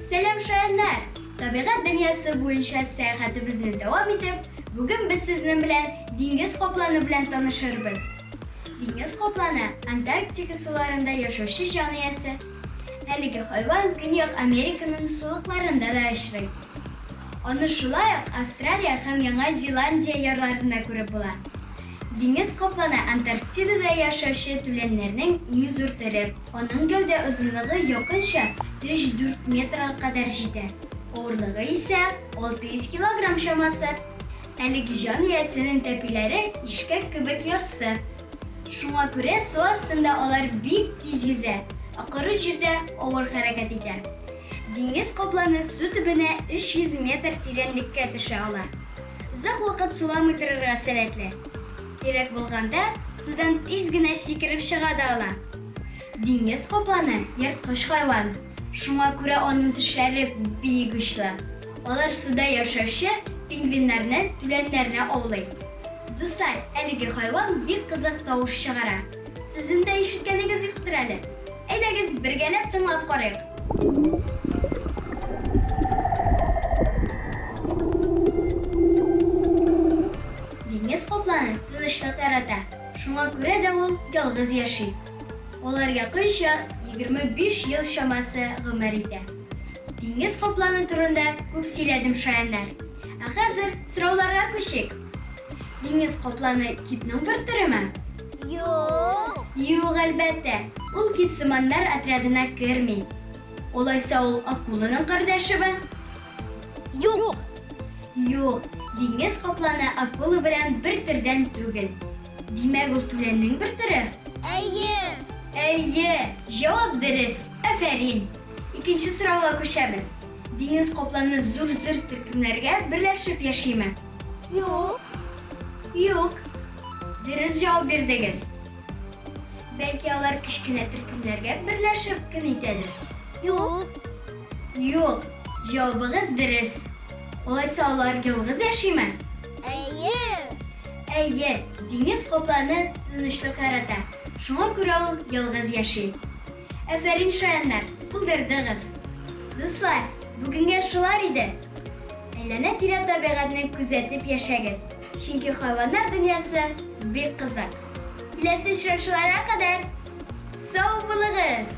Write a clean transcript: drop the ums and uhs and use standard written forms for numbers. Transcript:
Сәлам, шаяннар! Табигать дөньясы буенча сәяхәтебезне дәвам итеп, бүген без сезнең белән диңгез капланы белән танышырбыз. Диңгез капланы Антарктика суларында яшәүче җан иясе. Әлеге хайван Көньяк Американың сулыкларында да очрый. Аны шулай ук Австралия һәм Яңа Зеландия ярларында күреп була. Диңгез капланы Антарктидада яшәүче түләннәрнең иң зур төре. Аның гәүдә озынлыгы якынча өч-дүрт метрга кадәр җитә, авырлыгы исә 600 килограмм чамасы. Әлеге җан иясенең тәпиләре ишкәк кебек яссы. Шуңа күрә су астында алар бик тиз йөзә, ә коры җирдә авыр хәрәкәт итә. Диңгез капланы су төбенә 300 метр тирәнлеккә төшә ала. Озак вакыт суламый торырга сәләтле. Кирәк булганда, судан тиз генә сикереп чыга да ала. Диңгез капланы, ерткыч хайван. Шуңа күрә аның тешләре бик очлы. Алар суда яшәүче пингвиннарны, түләннәрне аулый. Дуслар, әлеге хайван бик кызык тавыш чыгара. Сезнең дә ишеткәнегез юктыр әле. Әйдәгез, бергәләп тыңлап карыйк. Диңгез капланы тынычлык ярата, шуңа күрә дә ул ялгыз яши. Алар якынча 25 ел чамасы гомер итә. Диңгез капланы турында күп сөйләдем, шаяннар. Ә хәзер сорауларга күчик. Диңгез капланы китның бер төреме? Юк. Юк, әлбәттә. Ул китсыманнар отрядына керми. Алайса ул акуланың кардәшеме? Юк. Юк, диңгез капланы акула белән бер төрдән түгел. Димәк, ул түләннең бер төре? Әйе. Әйе, җавап дөрес. Афәрин. Икенче сорауга күчәбез. Диңгез капланы зур-зур төркемнәргә берләшеп яшиме? Юк. Юк. Дөрес җавап бирдегез. Бәлки алар кечкенә төркемнәргә берләшеп көн итәдер? Юк. Юк. Җавабыгыз дөрес. Алайса алар ялгыз яшиме? Әйе. Әйе, диңгез капланы тынычлык ярата. Шуңа күрә ул ялгыз яши. Афәрин, шаяннар, булдырдыгыз! Дуслар, бүгенгә шулар иде. Әйләнә-тирә табигатьне күзәтеп яшәгез, чөнки хайваннар дөньясы бик кызык. Киләсе очрашуларга кадәр сау булыгыз!